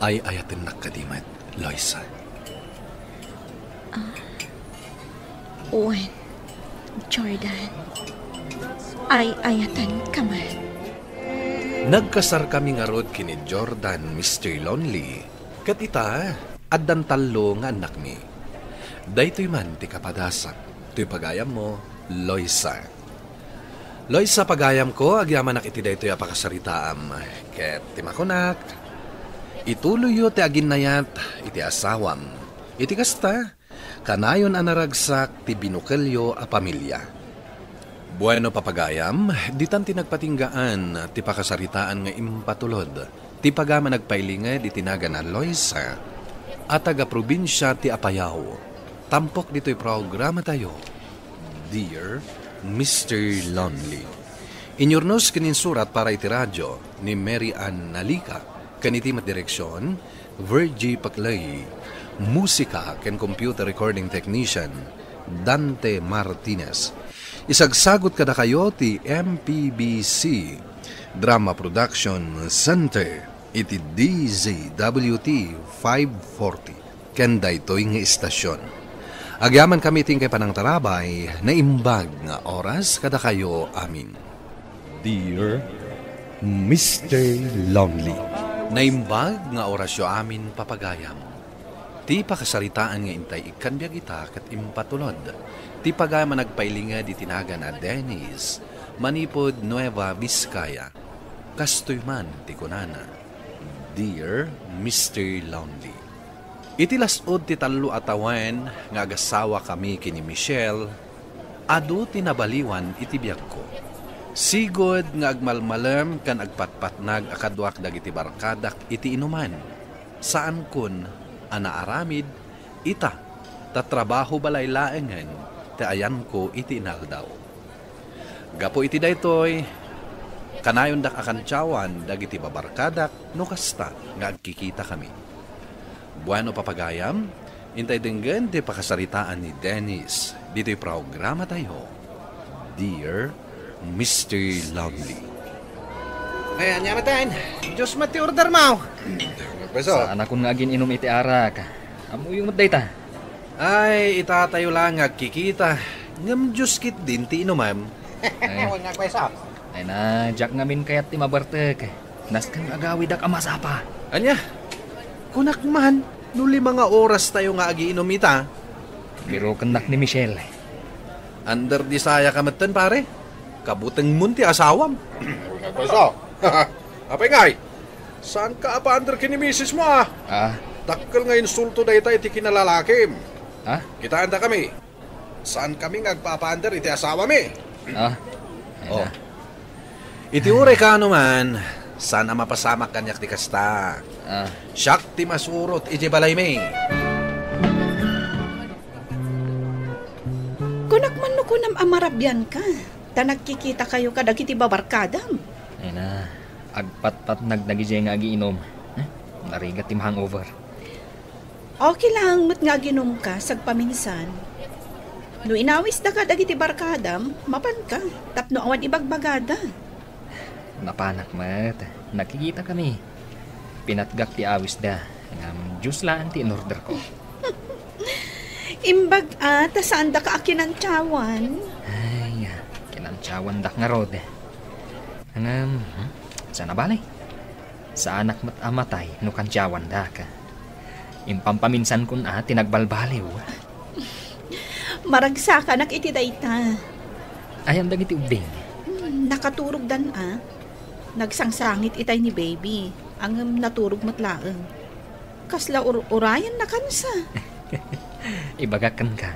Ay-ayatennak kadi met, Loisa? Wen, Jordan, ay-ayatenka met. Nagkasarkami ngarud ken ni Jordan, Mister Lonely. Ket ita, addan tallo nga annakmi. Daytoy man ti kapadasak, toy pagayammo, Loisa. Loisa, pagayamko, agyamanak iti daytoy a pakasaritaam. Ket ti makunak, ituloyyo ti aginnayat iti asawam. Iti kasta, kanayon a naragsak ti binukelyo a pamilia. Bueno, papagayam, ditan ti nagpatinggaan ti pakasaritaan nga impatulod ti pagayam a nagpailinged iti nagan a Loisa a taga-probinsia ti Apayao. Tampok ditoy programatayo, Dear Mister Lonely. Inyurnos ken insurat para iti radio ni Mary Ann Nalica, ken iti met direksion, Virgie Paclay. Musika ken computer recording technician, Dante Martinez. Isagsagut kadakayo ti M P B C Drama Production Center iti D Z W T five forty ken daytoy nga istasyon. Agyamankami iti inkay panangtarabay, naimbag nga oras kadakayo amin. Dear Mister Lonely. Naimbag nga orasyo amin, papagayam. Ti pakasaritaan nga intay ikkan biag ita ket impatulod ti pagayam a nagpailinged iti nagan a Dennis manipud Nueva Vizcaya. Kastoy man ti kunana, Dear Mister Lonely. Iti las-ud ti tallo a tawen nga agasawakami ken ni Michelle, adu ti nabaliwan iti biagko. Sigud nga agmalmalem ken agpatpatnag a kaduak dagiti barkadak iti inuman. Saankon a naaramid ita, ta trabaho balay laengen ti ayanko iti inaldaw. Gapu iti daytoy, kanayondak a kantiawan dagiti babarkadak no kasta nga agkikitakami. Bueno, papagayam, intay denggen ti pakasaritaan ni Dennis ditoy programatayo, Dear Mister Lonely. Ay, ania maten? Diyos met ti order mo. Nagpweso. Saanakon nga agin-inum iti arak. Ammoyo met dayta. Ay, itatayo la nga agkikita. Ngem Diyos ketdin ti inumam. Ay. Nagpweso. Ay na, diak ngamin kayat ti mabartek. Nasken nga agawidak a masapa. Ania? Kunak man, no lima nga oras tayo nga agiinum ita. Birokennak ni Michelle. Under the saya ka metten, pare. Kabutengmon ti asawam. Nagpweso. Apay ngay? Saanka a paander ken ni misis mo, a? Ah. Dakkel nga insulto dayta iti kinalalakim. Ah? Kitaendakami. Saankami nga agpapaander iti asawami. Ah. Oh. Iti uray kaano man, saan a mapasamak kaniak ti kasta. Ah. Siak ti masurot iti balaymi. Kunak man no kunam a marabianka, ta nagkikitakayo kadagiti babarkadam. Ay na, agpatpatnag dagiti nga agiinum. Eh, narigat ti hangover. Okay lang met nga aginumka sagpaminsan. No inawisdaka dagiti barkadam, mapanka tapno awan ibagbagada. Napanak met. Nagkikitakami. Pinatgak ti awisda. Ngem juice laeng ti inorderko. Imbag a, ta saandaka a kinantiawan. Ay, kinantiawandak ngarud. Ngem, hmm, saan a bale? Saanak met a matay no kantiawandak. Impampaminsankon a ti nagbalbaliw. Maragsakanak iti dayta. Ayan dagiti ubbing. Hmm, nakaturogdan a. Nagsangsangit itay ni baby. Ngem naturog met laeng. Kasla ur-, urayenna kansa. Ibagak kenka,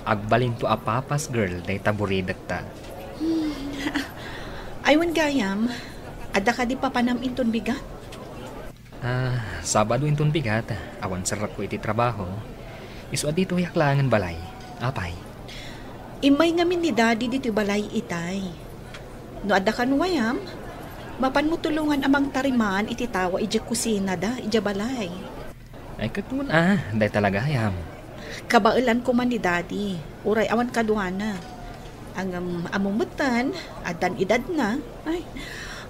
agbalinto a papa's girl dayta buridekta. Hmm. Ay, wen gayam, adda kadi papanam inton bigat? Ah, Sabado inton bigat, awan serrekko iti trabaho. Isu a ditoyak laengen balay. Apay? Immay ngamin ni Daddy ditoy balay itay. No adda kan wayam, mapanmo tulongan a mangtarimaan iti tawa idiay kusinada, idiay balay. Ay, ket wen a, dayta la gayam. Kabaelan koma ni Daddy, uray awan kaduana. Ngem, ammom metten, addan edadna. Ay,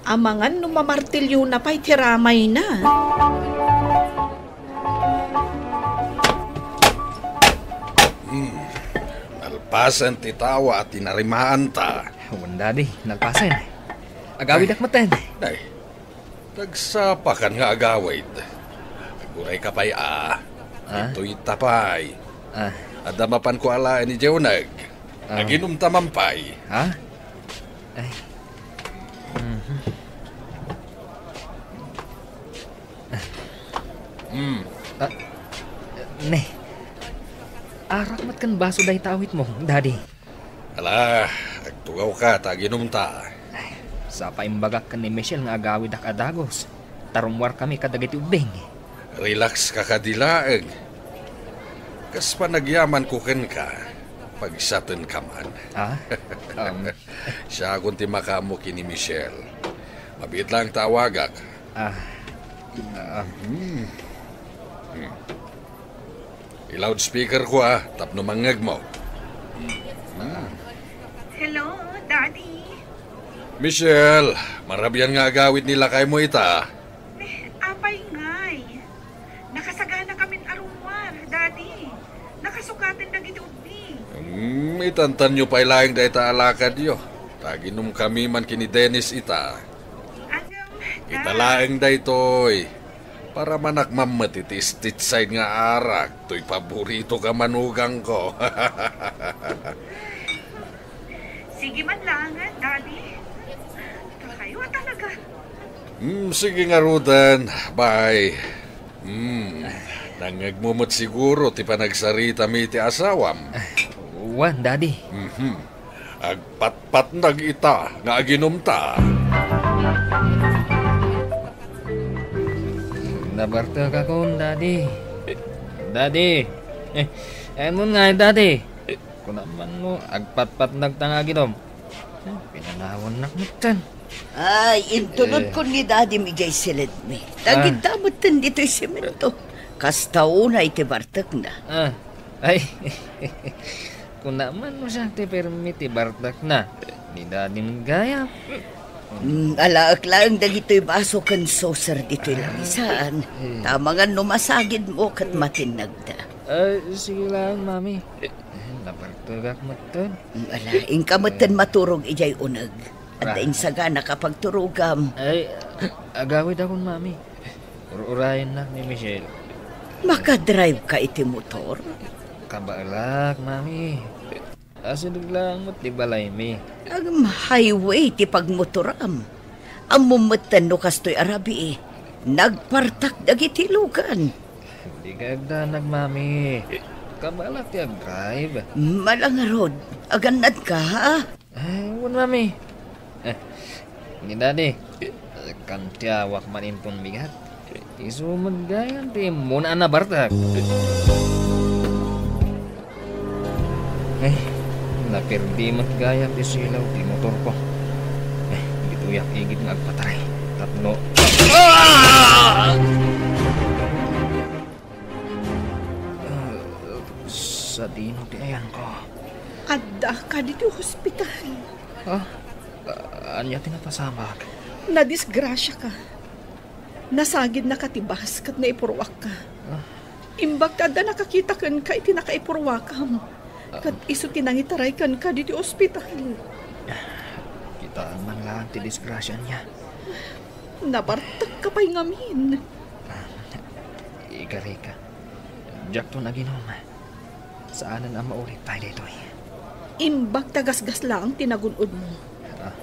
amangan no mamartilyona pay ti ramayna. Hmm, nalpasen ti tawa a tinarimaanta. Wen, Daddy, nalpasen. Agawidak metten. Ay, nagsapakan nga agawid. Agurayka pay a. Ah? Ditoyta pay. Ah. Adda mapanko alaen idiay uneg. Ah. Aginumta man pay. Ha? Ay. Mhm. Hmm. Ah, ne. Arak met ken baso dayta awitmo, Daddy. Ala, agtugawka ta aginumta. Ay, sapa imbagak ken ni Michelle nga agawidak a dagus, ta rummuarkami kadagiti ubbing. Relax ka kadi laeng. Kas panagyamanko kenka, pagsatenka man. Ah? Um. Siakon ti makaammo ken ni Michelle. Mabiit laeng ta awagak. Ah. Ah. Hmm. Hmm. I-loudspeaker ko, ah, tapno mangngegmo. Hmm. Hello, Daddy. Michelle, marabian nga agawid ni lakaymo ita. Eh, apay ngay? Nakasaganakamin a rummuar, Daddy. Nakasukaten dagiti ubbi. Hmm, itantanyo pay laeng dayta a lakadyo. Ta aginumkami man ken ni Dennis ita. Ngem, ita laeng daytoy. Paramanak man met iti Stateside nga arak, toy paborito ka manugangko. Sige man laeng, Daddy. Kayo a talaga. Hmm, sige ngaruden. Bye. Hmm, nangngegmo met siguro ti panagsaritami iti asawam. Wen, Daddy. Mhm. Agpatpatnag ita nga aginumta. Nabartekakon, Daddy. Daddy. Eh, ayanmon ngay, Daddy. Kunam man no, agpatpatnagta nga aginum. Eh, pinanawannak metten. Ay, intunodko ni Daddy mi idiay siled mi. Ah. Dagita metten ditoy semento. Kasta unay ti bartekna. Ah. Ay. Kuna man no siak ti permi ti bartekna. Ni Daddy met gayam. Mm, alaek laeng dagitoy baso ken saucer ditoy lamisaan. Eh. Ta amangan no masagidmo ket matinnagda. Ay, sige lang, Mami. Eh, nabartekak metten. Mm, ala, inka metten maturog idiay uneg. Adda insaganaka a pagturogam. Ay, agawidakon, Mami. Ur-urayennak ni Michelle. Makadrive ka iti motor? Kabaelak, Mami. Asideg laeng met ti balaymi. Ngem highway ti pagmotoram. Ammom metten no kastoy a rabii. Nagpartak dagiti lugan. Di ka agdanag, Mami. Kabala ti agdrive. Mala ngarud, agannadka, ha? Ay, wen, Mami. Eh, ni Daddy, kantiawak man inton bigat. Isu met gayam ti immuna a nabartak. Eh, naperdi met gayam ti silaw ti motorko. Eh, ditoyak igid nga agpatay. Tapno... Ah! Ah, sadino ti ayanko? Adda kadi ti hospital. Ah, ah, ania ti napasamak? Nadisgrasiaka. Nasagidnaka ti bus ket naipurruakka. Ah. Imbag ta adda nakakita kenka iti nakaipurruakam. Ah. Ket isu ti nangitaray kenka ditoy ospital. Kitaan man laeng ti disgrasia ania. Nabartekka pay ngamin. Ah, ikarika. Diakton aginom. Saanen a maulit pay daytoy. Imbag ta gasgas laeng ti nagun-odmo. Ah.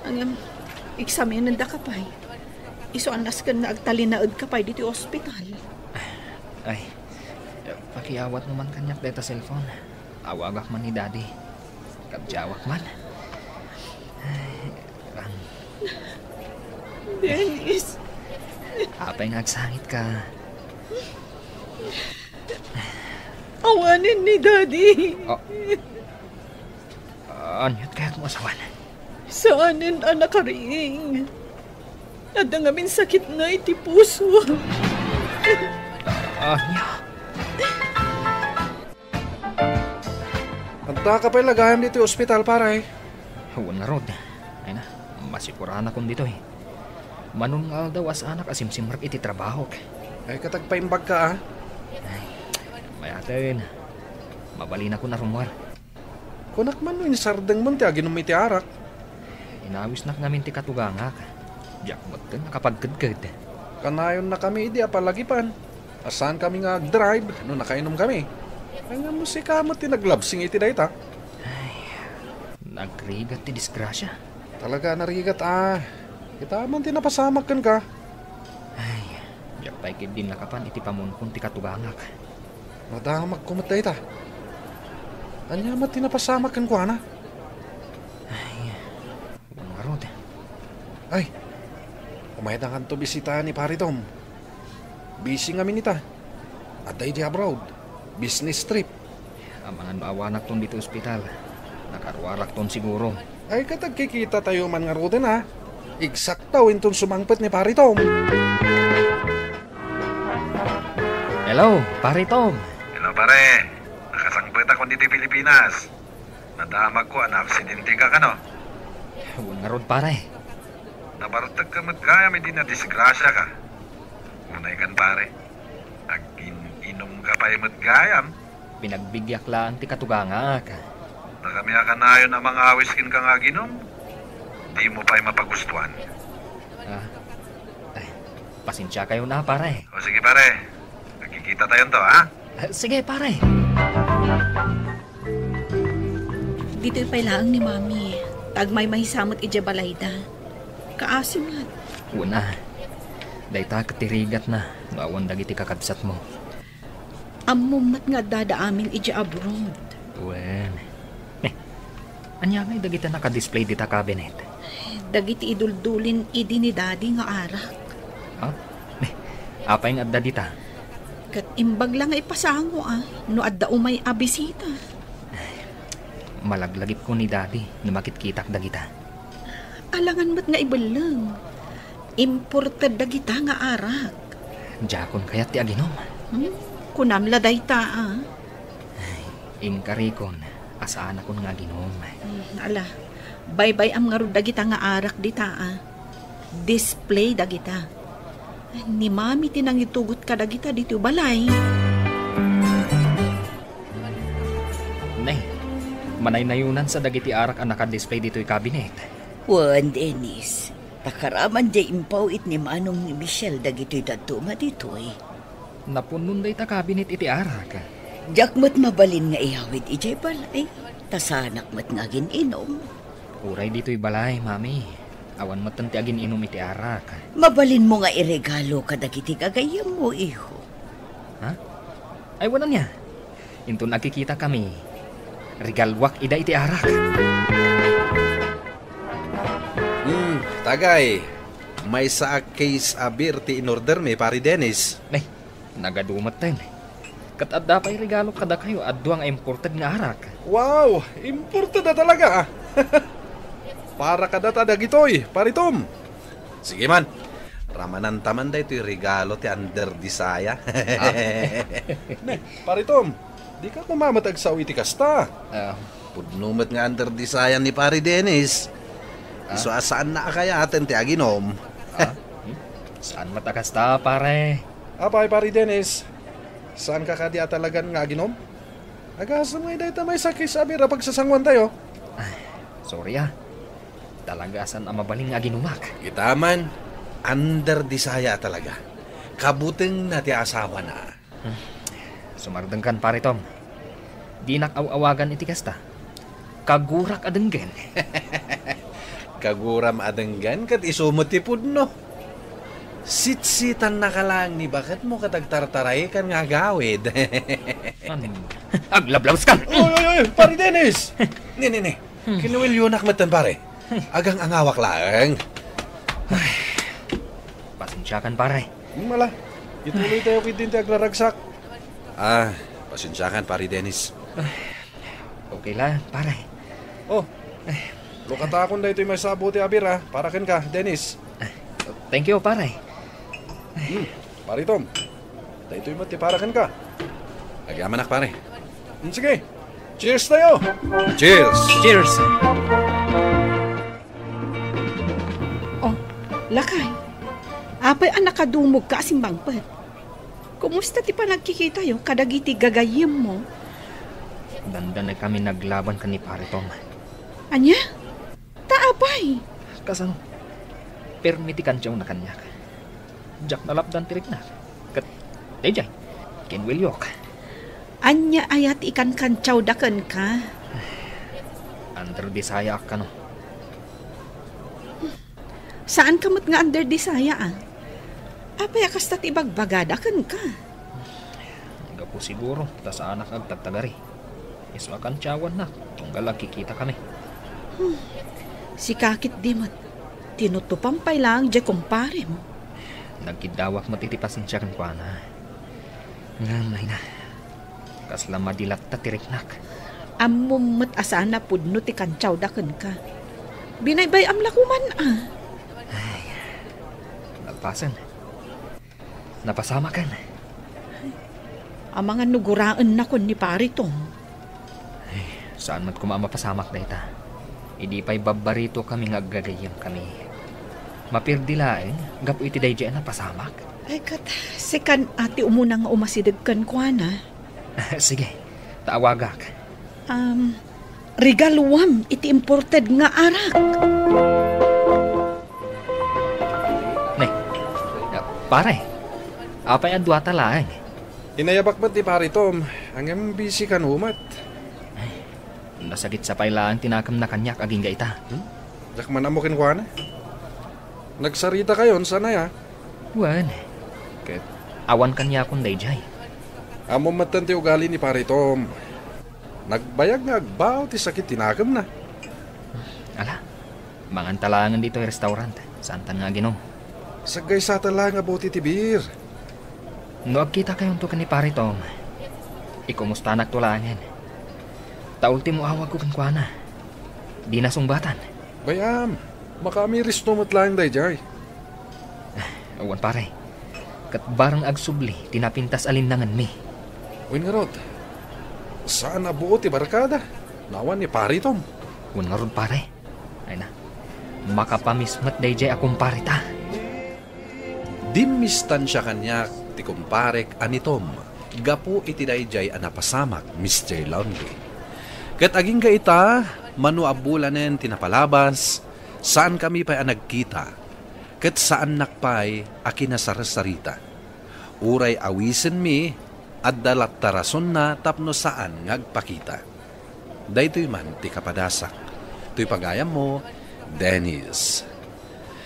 Ngem, eksaminendaka pay. Isu a nasken nga agtalinaedka pay ditoy ospital. Ay, pakiawatmo man kaniak dayta cellphone. Awagak man ni Daddy. Kantiawak man. Ay, ang... Dennis. Apay nga agsangitka? Awanen ni Daddy. Ah. Aniat kayatmo a sawen? Saanen a nakariing. Adda ngamin sakitna iti puso. Ania? Adda ka pay la gayam ditoy ospital, pare? Wen ngarud. Ay na, masikuranakon ditoy. Manon nga aldaw a saanak a simsimrek iti trabahok. Ay, ket agpaimbagka, a? Ay, mayaten. Mabalinakon a rummuar. Kunak man no insardengmon ti aginom iti arak. Inawisnak ngamin ti katugangak. Diak metten nakapagkedked. Kanayonnakami idi a palagipan. A saankami nga agdrive no nakainomkami. Ay, ngem no sika met ti naglabsing iti dayta. Ay, nagrigat ti disgrasia. Talaga a narigat, a. Kita man ti napasamak kenka. Ay, diak pay ketdi nakapan iti pamunkon ti katugangak. Nadamagko met dayta. Ania met ti napasamak kenkuana? Ay, ngarud. Ay, umayda nganto bisita ni Pare Tom. Busy ngamin ita. Adda idi abroad. Business trip. Amangan no awanakton ditoy ospital. Nakaruarakton siguro. Ay, ket agkikitatayo man ngaruden, a. Eksakto inton sumangpet ni Pare Tom. Hello, Pare Tom. Hello, pare. Nakasangpetakon ditoy Pilipinas. Nadamagko a naaksidenteka kano. Wen ngarud, pare. Nabartekka met gayam idi nadisgrasiaka. Unay kan, pare. Agin-inumka pay met gayam. Pinagbibiag laeng ti katugangak. Ta kami a kanayon a mangawis kenka nga aginom, dimo pay mapagustuan. Ah, ay, pasensiakayon a, pare. O sige, pare. Agkikitatayon to, ha? Ah, sige, pare. Ditoy pay laeng ni Mami. Tagmaymaysa met idiay balayda. Kaasi met. Wen a. Dayta ket ti rigatna no awan dagiti kakabsatmo. Ammom met nga addada amin idiay abroad. Wen. Eh, ania ngay dagiti nakadisplay dita cabinet? Dagiti iduldulin idi ni Daddy nga arak. Ha? Eh, apay nga adda dita? Ket imbag la nga ipasango, a, no adda umay a bisita. Malaglagipko ni Daddy no makitkitak dagita. Alangan met nga ibelleng. Imported dagita nga arak. Diakon kayat ti aginom. Hmm? Kunam la dayta, a. Ay, inkarikon a saanakon nga aginom. Hmm, ala, baybay-am ngarud dagita nga arak dita, a. Display dagita. Ni Mami ti nangitugot kadagita ditoy balay. Nay, manaynayonansa dagiti arak a nakadisplay ditoy cabinet. Wen, Dennis, ta karaman diay impaw-it ni manong ni Michelle dagitoy dadduma ditoy. Napunnon dayta cabinet iti arak. Diak met mabalin nga iyawid idiay balay, ta saanak met nga agin-inom. Uray ditoy balay, Mami. Awan metten ti agin-inum iti arak. Mabalinmo nga iregalo kadagiti gagayyemmo, iho. Ha? Ay, wen ania. Inton agkikitakami, regaluak ida iti arak. Hmm, tagay. Maysa a case a beer ti inordermi, Pari Dennis. Nay, nagadu metten. Ket adda pay regalo kadakayo a dua nga imported nga arak. Wow! Imported a talaga, ah. Para kadata dagitoy, Pari Tom. Sige man, ramananta man daytoy regalo ti Under the Saya. Ah. Ne, Pari Tom, dika koma met agsao iti kasta. Ah. Pudno met nga Under the Saya ni Pari Dennis. Ah? Isu a saanna a kayaten ti aginom. Ah? Hmm? Saan met a kasta, pare? Apay, Pari Dennis, saanka kadi a talagan nga aginom? Agasem nga dayta maysa a case a beer a pagsasanguantayo. Ay, sorry, ah. Talaga a saan a mabalin nga aginumak. Kita man, Under the Saya a talaga. Kabutengna ti asawana. Hmm. Sumardengkan, Pare Tom. Dinak aw-awagan iti kasta. Kagurak a denggen. Kaguram a denggen ket isu met ti pudno. Sitsitannaka laeng ni baketmo ket agtartarayekan nga agawid. An-, aglablabskan! Oy, oy, oy, Pare Dennis! Ni, ni, ni. Hmm. Kinuwilyonak metten, pare. Agang-angawak laeng. Ay, pasensiakan, pare. Hmm, ala. Ituloytayo ketdin ti agraragsak. Ah, pasensiakan, Pare Dennis. Okay la, pare. Oh, lukatakon daytoy maysa a bote a beer, ah, para kenka, Dennis. Thank you, pare. Hmm, Pare Tom. Daytoy met ti para kenka. Agyamanak, pare. Hmm, sige. Cheers tayo! Cheers! Cheers! Oh, lakay. Apay a nakadumogka a simmangpet? Kumusta ti panagkikitayo kadagiti gagayyemmo? Dandanay kami naglaban ken ni Pare Tom. Ania? Ta apay? Kasano? Permi ti kantiawna kaniak. Diak nalapdan ti riknak. Ket, daydiay, kinwiliok. Ania aya ti ikankantiawda kenka? Under the Saya-ak kano. Saanka met nga under the Saya, ah. Apay a kasta ti ibagbagada kenka? Gapu siguro ta saanak agtagtagari. Isu a kantiawannak, tunggal agkikitakami. Hmm. Sika ketdi met, tinutupan pay laeng diay kumparem. Nagkiddawak met iti pasensia kenkuana. Ngem, ay na, kasla madi latta ti riknak. Ammom met a saan a pudno ti kantiawda kenka. Binaybay-am la koma, ah. Ay, nalpasen. Napasamaken. Amangan no guraennakon ni Pare Tom. Ay, saan met koma a mapasamak dayta. Idi pay babbaritokami nga aggagayyemkami. Mapirdi laeng gapu iti daydiay a napasamak. Ay, ket, sikan a ti umuna nga umasideg kenkuana. Sige, ta awagak. Um, regaluam iti imported nga arak. Ne, pare, apay a duata laeng? Inayabak met ni Pare Tom, ngem busy kano met. Ay, nasagitsa pay laeng ti nakemna kaniak agingga ita. Hmm? Diak man ammo kenkuana. Nagsaritakayon, saan aya? Wen, ket awan kaniakon daydiay. Ammom metten ti ugali ni Pare Tom. Nagbayag nga agbao ti sakit ti nakemna. Ala, manganta laengen ditoy restaurant. Saantan nga aginom. Saggaysatan laeng a bote ti beer. No agkitakayonto ken ni Pare Tom, ikumustanakto laengen. Ta ultimo awagko kenkuana. Dina sungbatan. Bay-am, makaamiristo met laeng daydiay. Awan, pare. Ket bareng agsubli ti napintas a linnangenmi. Wen ngarud, saan a buot ti barkada no awan ni Pare Tom. Wen ngarud, pare. Ay na, makapamiss met daydiay a kumpareta. Dimmistansia kaniak ti kumparek a ni Tom gapu iti daydiay a napasamak, Mister Lonely. Ket agingga ita, mano a bulanen ti napalabas, saankami pay a nagkita, ket saannak pay a kinasarsarita. Uray awisenmi, adda latta rasonna tapno saan nga agpakita. Daytoy man ti kapadasak. Toy pagayammo, Dennis.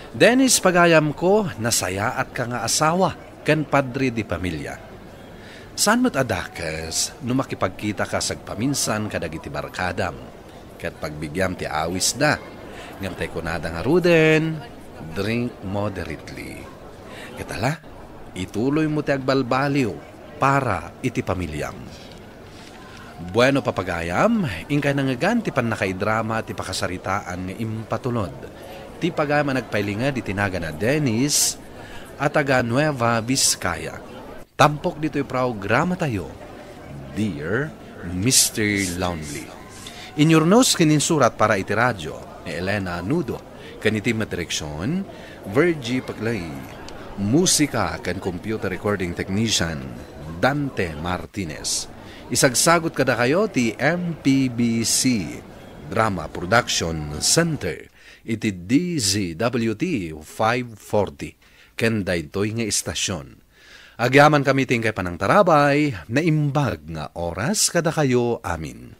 Dennis, pagayamko, nasayaatka nga asawa ken padre de pamilia. Saan met a dakes no makipagkitaka sagpaminsan kadagiti barkadam ket pagbigiam ti awisda. Ngem tay kunada ngaruden, "Drink moderately." Ket ala, ituloymo ti agbalbaliw para iti pamiliam. Bueno, papagayam, inkay nangngegan ti pannakaidrama ti pakasaritaan nga impatulod ti pagayam a nagpailinged iti nagan a Dennis a taga Nueva Vizcaya. Tampok ditoy programatayo, Dear Mister Lonely. Inyurnos ken insurat para iti radio ni Elena Nudo, ken iti met direksion, Virgie Paclay. Musika ken computer recording technician, Dante Martinez. Isagsagot kadakayo ti M P B C Drama Production Center iti D Z W T five forty ken daytoy nga istasion. Agyamankami ti inkay panangtarabay, naimbag nga oras kadakayo amin.